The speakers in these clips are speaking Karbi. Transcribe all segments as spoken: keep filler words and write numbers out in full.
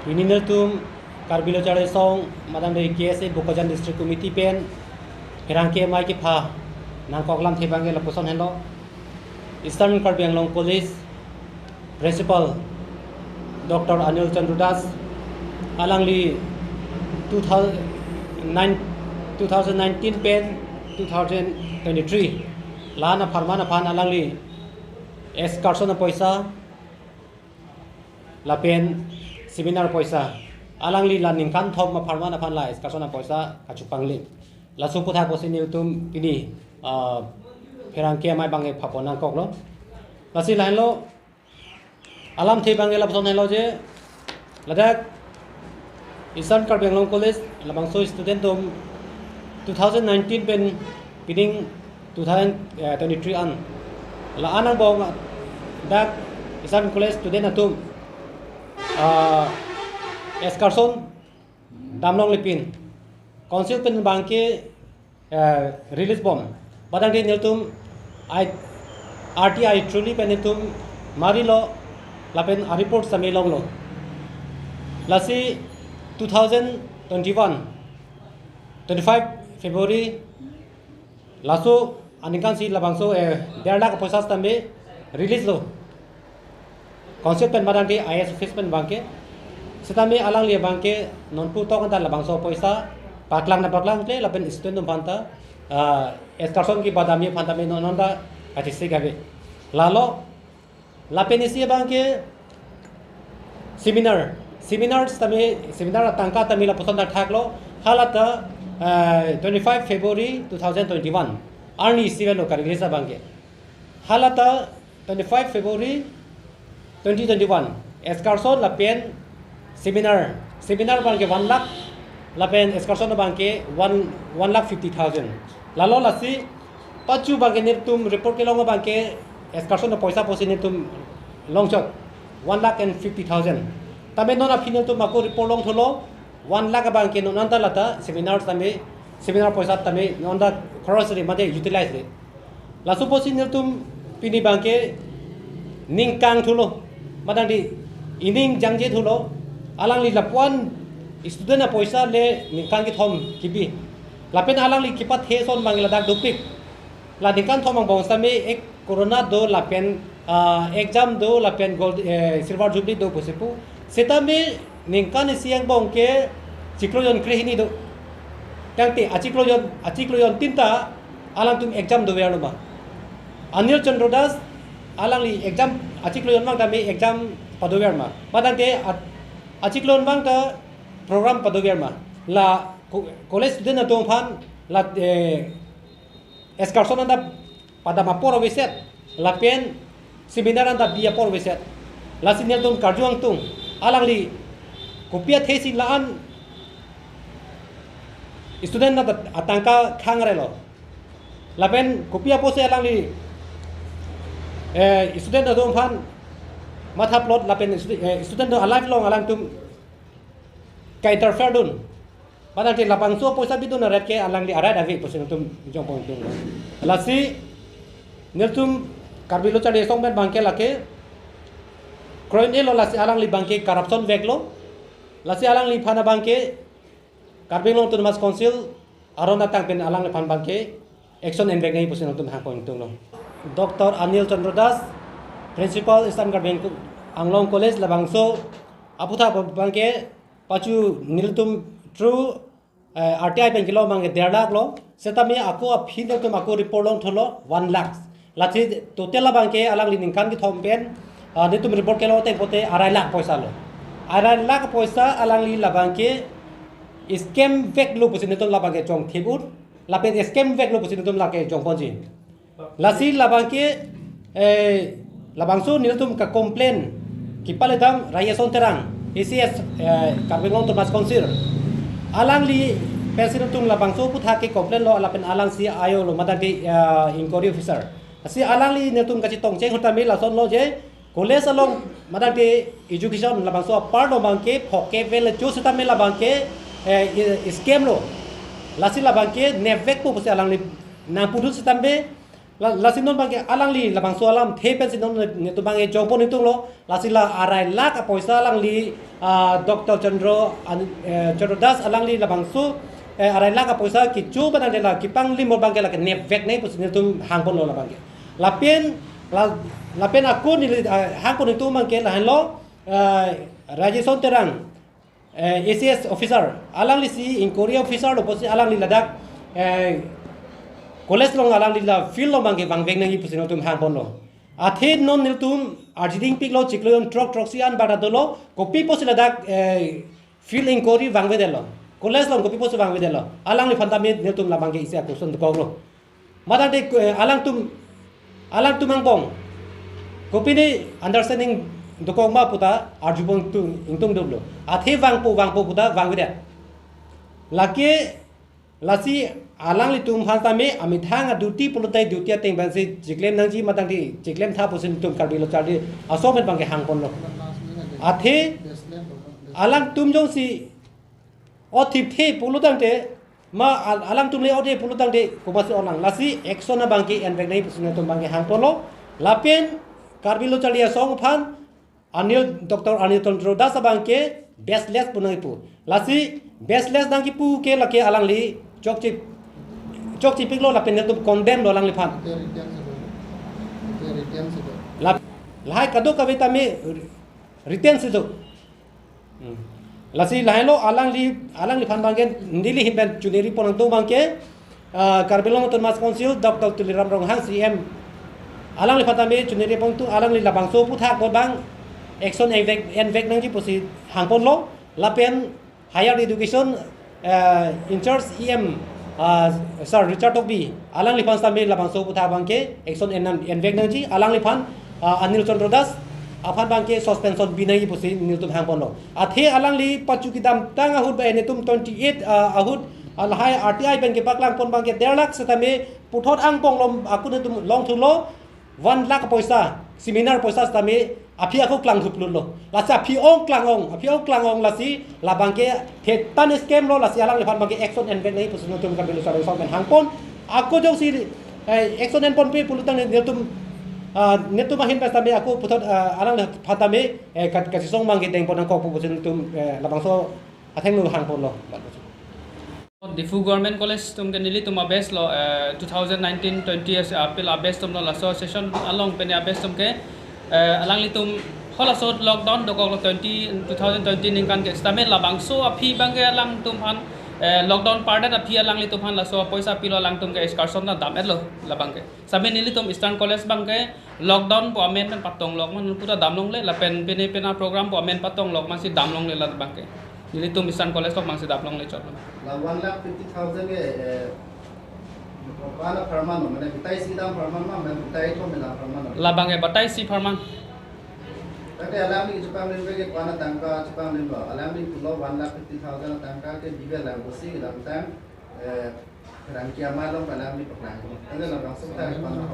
Pini nelitum Karbi Lo Charli Asong, madam de K S A Bokajan District Committee pen pherangke amei kepha nangkok alamthe abangke lapuson henlo. Eastern Karbi Anglong College Principal Doctor Anil Chandra Das, alangli two thousand nine, two thousand nineteen pen two thousand twenty-three la-an apharman aphan alangli excursion apoisa lapen seminar apoisa, alangli la ningkan thom apharman aphan la excursion apoisa kachepangling. Laso aputhak pusi nelitum pini, ah, pherangke amei abangke phapon nangkoklo. Lasi lahenlo, alamthe abangke lapuson henlo je, ladak Eastern Karbi Anglong College labangso student atum two thousand nineteen pen pining two thousand twenty-three an la-an angbong dak Eastern College student atum, ah, excursion damlongle pin Council pen abangke, eh, release bom. Padangte nelitum I, R T I through pen nelitum marilo lapen a-report sami longlo. Lasi two thousand twenty-one, twenty-five February, laso aningkan si labangso, eh, der lakh apoisa sitame release lo. Council pen madangte I S office pen abangke. Sitame alangli abangke non pu tok anta labangso apoisa paklang na paklang te lapen student atum aphanta, ah, excursion kebadam aphan tame non anta kachesik ave. Lalo lapen isi abangke seminar. Seminar tame, seminar atangka tame lapuson ta thaklo. Halata, eh, twenty-five February two thousand twenty-one. Arni isi avelo ka-release abangke. Halata twenty-five February twenty twenty-one. Excursion lapen seminar. Seminar abangke one lakh, lapen excursion abangke one, one lakh fifty thousand. Lalo lasi pachu abangke nelitum report kelong abangke excursion apoisa pusi nelitum longchot one lakh and fifty thousand. Tame non aphi nelitum ako report longthulo, one lakh abangke non anta lata seminar tame, seminar apoisa tame non anta khorosri mate utilize re. Laso pusi nelitum pini abangke ning kangthulo, madangte ining jangjethulo, alangli lapuan student apoisa le ningkan kethom kebi. Lapen alangli kepathe ason abangke ladak dopik. La ningkan thom angbong sitame ek corona do lapen, ah, exam do lapen gold, eh, silver jubilee do pusi pu. Sitame ningkan isi angbong ke chiklo jon krehini do. Tangte achiklo jon, achiklo jontin ta alangtum exam doverlo ma? Anil Chandra Das alangli exam, achiklo jon abang tame exam padover ma? Madangte a-, achiklo jon abang ta program padover ma? La co-, college student atum aphan la, eh, excursion anta padam apor aveset, lapen seminar anta bi apor aveset. Lasi nelitum karju ingtung, alangli kopi athe si la-an student anta atangka khang relo. Lapen kopi apotsi alangli, eh, student atum aphan mathaplot lapen studi-, eh, student atum a-life along alangtum ka-interfere dun. Padangte labangso apoisa bidun aret ke alangli a-right ave pusi nelitum jongpon ingtung. Lasi nelitum Karbi Lo Charli Asong pen abangke lake kroin elo, lasi alangli abangke corruption veklo. Lasi alangliphan abangke Karbi Anglong Autonomous Council aron atang pen alangliphan abangke action envek nangji pusi nelitum hangpon ingtunglo. Doctor Anil Chandra Das, Principal Eastern Karbi Anglong College, labangso aputhak abangke pachu nelitum through, eh, R T I pen kelong abangke der lakh lo. Sitame ako aphi nelitum ako report longthulo one lakh. Lasi total abangke alangli ningkan kethom pen, ah, nelitum report kelong teng pote arai lakh apoisa lo. Arai lakh apoisa alangli labangke scam veklo pusi nelitum labangke chongthip un. Lapen scam veklo pusi nelitum lake jongponji. Lasi labangke, eh, labangso nelitum ka-complain kepale dam Rayeson Terang, A C S, eh, Karbi Anglong Autonomous Council. Alangli pensi nelitum labangso aputhak ke-complain lo, lapen alangsi ayo lo madangte, eh, inquiry officer. Lasi alangli nelitum kachetongcheng ahut tame lasonlo je, college along madangte education labangso apar lo abangke phoke vel cho sitame labangke, eh, i-, scam lo. Lasi labangke nepvekpo pusi alangli nangpudun sitame la-, lasi non abangke alangli labangso alamthe pensi non ne-, nelitum abangke jongpon ingtunglo. Lasi la arai lakh apoisa alangli Ah, Doctor Chandra, an-, eh, Chandra Das alangli labangso, eh, arai lakh apoisa kecho abang de la kepanglim abang ke la kenepvek nangji pusi nelitum hangponlo labang ke. Lapen, la, lapen ako neli, ah, hangpon nelitum abang ke lahenlo, eh, Rajeson Terang, eh, A C S officer, alangli si inquiry officer lo pusi alangli ladak, eh, college along alangli la field along abang ke vangvek nangji pusi nelitum hangponlo. Athe non nelitum arjiding piklo chiklo jon throk throksi an bana dolo, kopi pusi ladak, eh, field inquiry vangvedetlo. College along kopi pusi vangvedetlo. Alangliphan tame nelitum labang ke isi a-question dokoklo. Matang de, eh, alangtum, alangtum angbong kopine understanding dokok ma puta arjupon tu ingtung doplo. Athe vangpo, vangpo puta vangvedet. Lake lasi alanglitum aphan tame amethang a-duty pulote duty ateng abang si chiklem nangji matang de chiklem tha pusi nelitum Karbi Lo Charli Asong pen abang ke hangponlo. Athe alangtum jongsi othip the pulo tangte, ma al-, alangtum le ode pulo tangte, komatsi onang, lasi action abang ke envek nangji pusi nelitum abang ke hangponlo. Lapen Karbi Lo Charli Asong aphan Anil, Doctor Anil Chandra Das abang ke baseless pu nangkipu. Lasi baseless nangkipu ke lake alangli chokche, chokche piklo lapen nelitum condemn lo alangliphan. Ante written si do. Ante written si do. Lap-, lahai kadokave tame written si do. Hmm. Lasi lahenlo alangli, alangliphan abang ke neli ahin pen chuniri pon nangtung abang ke, ah, Karbi Anglong Autonomous Council, Doctor Tuliram Ronghang C M, alangliphan tame chuniri pon tu alangli labangso aputhak abang action envek, envek nangji pusi hangponlo, lapen Higher Education, eh, in charge E M, ah, Sir Richard Tokbi, alangliphan tame labangso aputhak abang ke action en, envek nangji, alangliphan, ah, Anil Chandra Das aphan abang ke suspension bi nangji pusi nelitum hangponlo. Athe alangli pachu kedamtang ahut ba nelitum twenty-eight, ah, ahut, ah, lahai R T I pen kepaklang pon abang ke der lakh setame puthot angbong lo ako nelitum longthulo, one lakh poisa, seminar poisa setame aphi ako klangthuplutlo. Lasi aphi ong klang ong, aphi ong klang ong lasi labang ke thetan scam lo, lasi alangliphan abang ke action envek nangji pusi nelitum Karbi Lo Charli Asong pen hangpon. Ako jongsi, eh, action enponpe pulo tangte nelitum, ah, nelitum ahin pen tame ako puthot, ah, alangliphan tame, eh, kat-, kachesong abang ke dengpon nangkok pu pusi nelitum, eh, labangso athengno hangponlo. Diphu Government College atum ke nelitum a-batch lo, eh, two thousand nineteen twenty as apil a-batch atum lo, laso session along pen a-batch atum ke, eh, alanglitum halaso lockdown dokok lo twenty, two thousand twenty ningkan ke setame labangso aphi abang ke alangtum aphan, eh, lockdown pardet aphi alanglitum aphan laso poisa pilo alangtum ke excursion ta dam-etlo labang ke. Setame nelitum Eastern College abang ke lockdown pu amen pen patong lok man puta damlongle lapen pine pina program pu amen patong lok man si damlongle labang ke. Nelitum Eastern College along abang si damlongle chotlo. La one lakh fifty thousand ke, eh, ko-an apharman lo, mane batai isi dam apharman ma, mane batai kethom dam apharman lo. Labang ke batai isi apharman. Tangte alangli chepanglim ke ko-an atangka chepanglimlo? Alangli pulo one lakh fifty thousand atangka ke bibe lang pusi kedamtang, eh, Rangki ama along alangli paklang. Tangte labangso ta pano.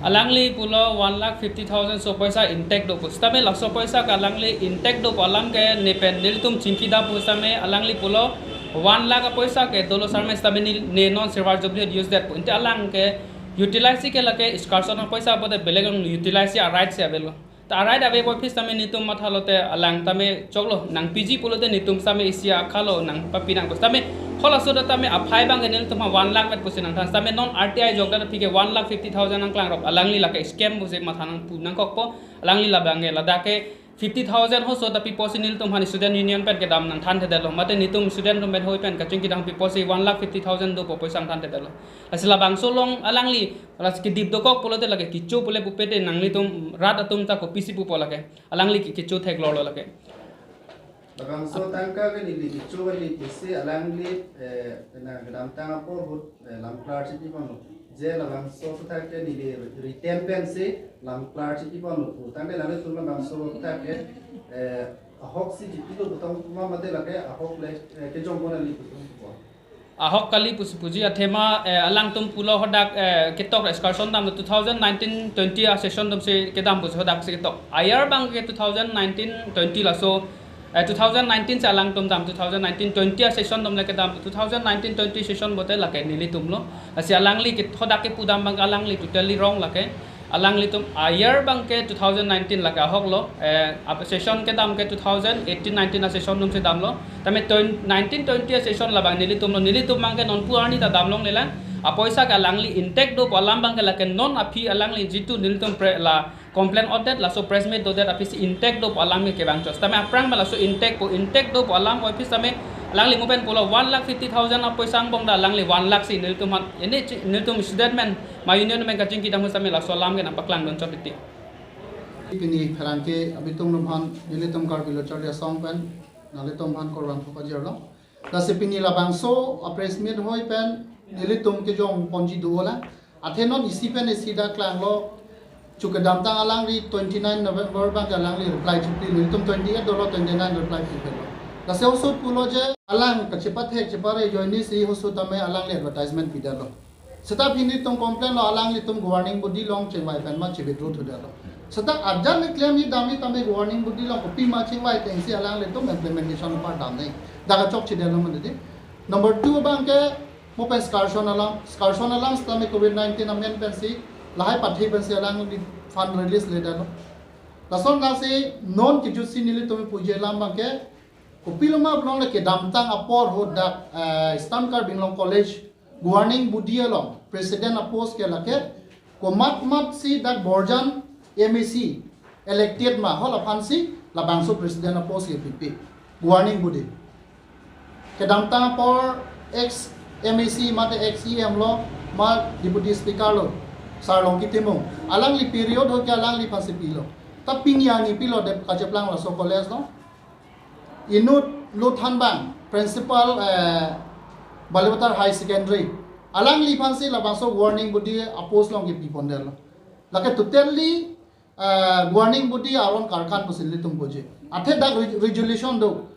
Alangli pulo one lakh fifty thousand so poisa intact do pu. Setame laso poisa ke alangli intact do pu alam ke ne pen nelitum chingki dam pu setame alangli pulo one lakh apoisa ke dolo sarme setame ne, ne non silver jubilee use det pu. Ante alang ke utilize ke lake excursion apoisa pote belek along utilize a-right si avail lo. Ta a-right avail pu setame nelitum mathalo te alang tame choklo nangpiji pulote nelitum setame isi akhalo nangpapi nang pu setame halaso ta tame aphai abang ke nelitum ha one lakh vet pusi nangthan setame non R T I jok ta aphi ke one lakh fifty thousand nangklangrop alangli lake scam pusi matha nangpu nangkokpo alangli labang ke ladak ke fifty thousand ho so ta pipo si nelitum aphan student union pen kedam nangthanthedetlo mate nelitum student atum pen hoi pen kachingki dam pipo si one lakh fifty thousand dopo poisa nangthanthedetlo. Lasi labangso along alangli, lasi kedip dokok pulote lake kecho pule pupe te nanglitum rat atum ta kopisi pupo lake. Alangli ke-, kecho theklorlo lake. Labangso tangka ke neli kecho kali pusi alangli, eh, pena kedamtang apor ahut, eh, lam klarsi pi pon. Je labangso aputhak ke neli written pensi lam klarsi pi pon pu. Tangte nanglitum labangso aputhak ke, eh, ahok si chipilo pu tong ma mate lake ahok le, eh, kejong pon kali pu tong pu. Ahok kali pusi puji athema, eh, alangtum pulo hadak, eh, ketok excursion dam two thousand nineteen twenty a-session atum si kedam pusi hadak si ketok. Ayar abang ke two thousand nineteen twenty laso, eh, two thousand nineteen si alangtum dam, two thousand nineteen twenty a-session atum le kedam, two thousand nineteen twenty session pote lake nelitumlo. Lasi alangli ke hadak kepu dam abang alangli totally wrong lake. Alanglitum a-year abangke two thousand nineteen lake ahoklo, eh, ap-, session kedam ke two thousand eighteen nineteen a-session atumsi damlo. Tame twen-, nineteen twenty a-session labang nelitumlo, nelitum abangke non pu arni ta damlonglelang. Apoisa ke alangli intact do pu alam abangke lake non aphi alangli jitu nelitum pre-, la complain odet, laso press meet dodet aphisi intact do pu alam ke kevangchot. Tame aphrang ma laso intact pu, intact do pu alam pu aphisi tame alangli mo pen pulo one lakh fifty thousand apoisa angbong ta alangli one lakh si nelitum aphan, ini chi-, nelitum student pen ma union pen kachingki dam sitame laso alam ke nangpaklang dunchot titi. Pini pherangke abitung atum aphan nelitum Karbi Lo Charli Asong pen nanglitum aphan kardom pajirlo. Lasi pini labangso a-press meet hoi pen nelitum kejong ponji dolang. Athe non isi pen isi dak klanglo, chu kedamtang alangli twenty-nine November abangke alangli reply chipli, nelitum twenty-eight dolo, twenty-nine reply chipli lo. Lasi ahut pulo je alang kachepathek chepare ajoine si ahut tame alangli advertisement pidetlo. Seta pini nelitum complain lo, alanglitum governing body along chingvai pen ma chi-withdraw thudetlo. Seta ajat le claim ni damji tame governing body along kopima chingvai atengsi alanglitum implementation part damnang. Dak kachokchedetlo mati. Number two abangke mo pen Skarson alam, Skarson alam sitame covid nineteen amen pensi, lahai pathe pensi alangli fund release ledetlo. Lason lasi non kejutsi nelitum puji alam abangke, kopiloma pulote kedamtang apor ahut dak, eh, Eastern Karbi Anglong College governing body along president a-post ke lake, komat mat si dak Borjan M A C elected ma, hala aphansi labangso president a-post ke pipe governing body. Kedamtang apor ex M A C mate ex E M lo, ma deputy speaker lo, Sar Longki Timung. Alangli period ahut ke alangli aphansi pilo. Ta pini arni pilo de kacheplang laso college lo. Inut Lothanbang, principal, eh, Balipathar High Secondary. Alangli aphansi labangso governing body a-post along ke pipondetlo. Lake totally, eh, governing body aron karkan pusi nelitum puji. Athe dak re-, resolution do.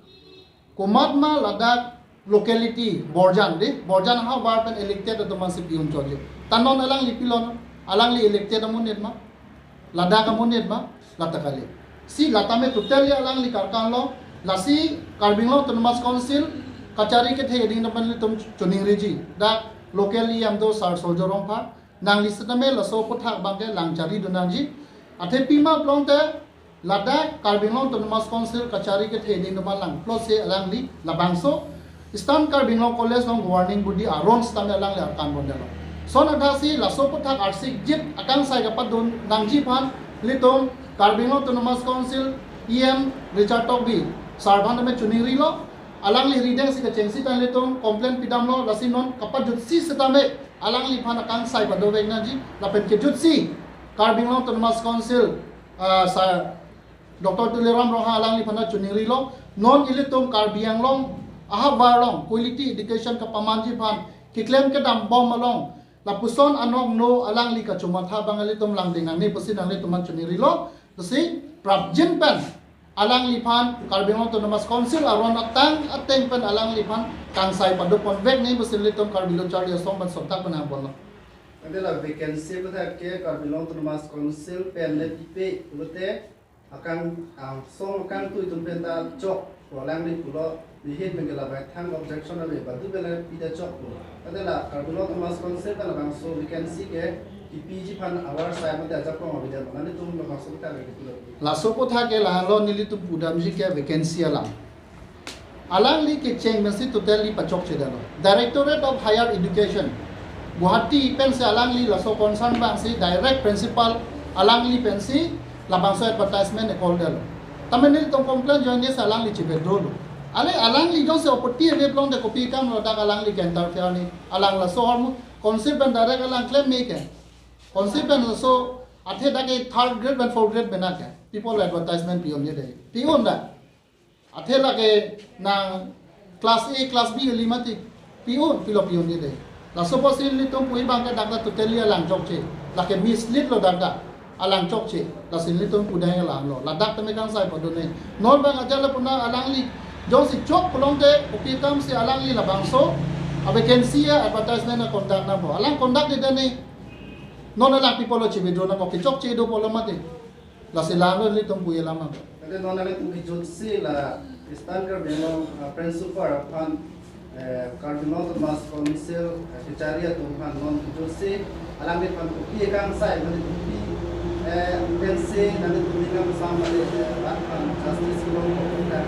Komat ma ladak locality Borjan de, Borjan ahavar pen elected atum aphansi pi-unchotji. Ta non alangli pilon, alangli elected amonit ma, ladak amonit ma, lata kali. Si la tame totally alangli karkan lo, lasi Karbi Anglong Autonomous Council kachari kethe ding atum aphan nelitum choningriji. Dak local E M do Sar Surjya Rongphar, nangli sitame laso aphuthak abangke lang chari dun nangji. Athe pima pulote ladak Karbi Anglong Autonomous Council kachari kethe ding atum aphan langplot si alangli labangso Eastern Karbi Anglong College along governing body aron sitame alangli arkan pondetlo. Lason athak si laso aphuthak arsikjit akangsai kapadun nangji aphan nelitum Karbi Anglong Autonomous Council E M Richard Tokbi sar aphan tame choningrilo. Alangli rideng si kechengsi tang nelitum complain pidamlo, lasi non kapajutsi sitame alangliphan akangsai padovek nangji, lapen kejutsi Karbi Anglong Autonomous Council, ah, Sar Doctor Tuliram Ronghang alangliphan choningrilo, non ilitum Karbi Anglong ahavar along quality education kapamanji aphan keklem kedam bom along lapuson anokno alangli kachomatha abang ilitum langding nangne pusi nanglitum aphan choningrilo, pusi prapjin pen alangliphan Karbi Anglong Autonomous Council aron atang ateng pen alangliphan kangsai padoponvek nangji pusi nelitum Karbi Lo Charli Asong pen sontak pen nangponlo. Ante la vacancy aphuthak ke Karbi Anglong Autonomous Council pen le pipe pulote akang, ah, song akangtui atum pen ta chok pu alangli pulo, nihit pen ke labang thang objection ave, badu pen le pida chok pulo. Ante la Karbi Anglong Autonomous Council pen labangso vacancy ke kipiji aphan avarsai mate ajakong ave, nanglitum labangso kita ave kipilo. Laso aphuthak ke lahenlo, nelitum pudamji ke vacancy alam. Alangli kecheng pensi totally pachokchedetlo. Directorate of Higher Education, Guwahati pensi alangli laso concern abangsi direct principal alangli pensi labangso advertisement e-call detlo. Tame nelitum complain ajoine si alangli chi-withdraw lo. Ale alangli jongsi opoti ave pulote kopi akam lo dak alangli ke-interfere nangji. Alang laso ahormu Council pen direct alang claim me ke. Council pen laso athe dak ke third grade pen fourth grade pen ke people advertisement pi-unji dei. Pi-un da. Athe lake nang class A, class B kali mati pi-un, pilo pi-unji dei. Laso apotsi nelitum pu abangke dak ta totally alang chokche. Lake mislead lo dak ta. Alang chokche. Lasi nelitum pudang alam lo. Ladak tame kangsai padun nangji. Non abang ajat le puna alangli jongsi chok pulote kopi akam si alangli labangso a-vacancy a-advertisement a-conduct nangpo. Alang conduct-det nangji. Non alang pi apotlo chi-withdraw nangpo, kechokche do apotlo mati. Lasi lahenlo nelitum pu alam abang. Ante non nanglitum kejutsi la Eastern Karbi Anglong, ah, principal aphan, eh, Karbi Anglong Autonomous Council, eh, kachari atum aphan non kejutsi alangliphan kopi akangsai mate kopi Pensi nanglitum ning angsam bali, eh, bak, ah, justice kelong ko kita.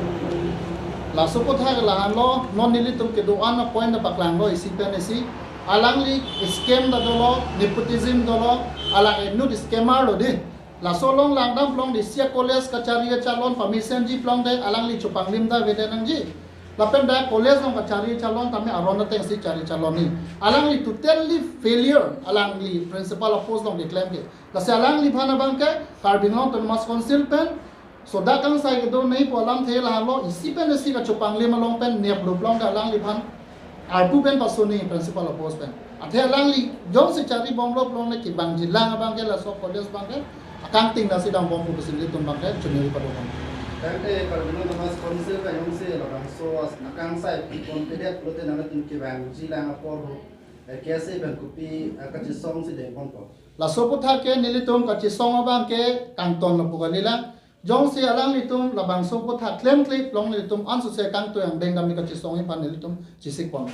Laso aputhak lahenlo, non nelitum kedo-an a-point paklanglo isi pen isi. Alangli scam ta dolo, nepotism dolo, alang inut scammer lo dei. Laso along langdam plong dei, isi a-college kachari kachalon, permission ji plong dei, alangli chopanglim ta vede nangji. Lapen dak college along kachari chalon tame aron atengsi chari chalon ni. Alangli totally failure, alangli principal a-post along keklem ke. Lasi alangliphan abang ke Karbi Anglong Autonomous Council pen sodak kangsai kedo nangji pu alamthe lahenlo, isi pen isi kachopanglim along pen nep lup long ke alangliphan arpu pen paso nangji principal a-post pen. Athe alangli jongsi chari bomlo pu along le kevangji lang abang ke laso college abang ke akangting nangsi dambom pu pusi nelitum abang ke chuniri padokon. Tangte Karbi Anglong Autonomous Council pen jongsi labangso akangsai pon pedet pulote nanglitum kevangji lang apor ho, eh, KSA pen kopi, eh, kachesong si dengponpo? Laso aputhak ke nelitum kachesong abang ke kangton lapu kalilang. Jongsi alanglitum labangso aputhak klemkle pu along nelitum ansose kangtui angdeng damji kachesongji aphan nelitum chesikpon.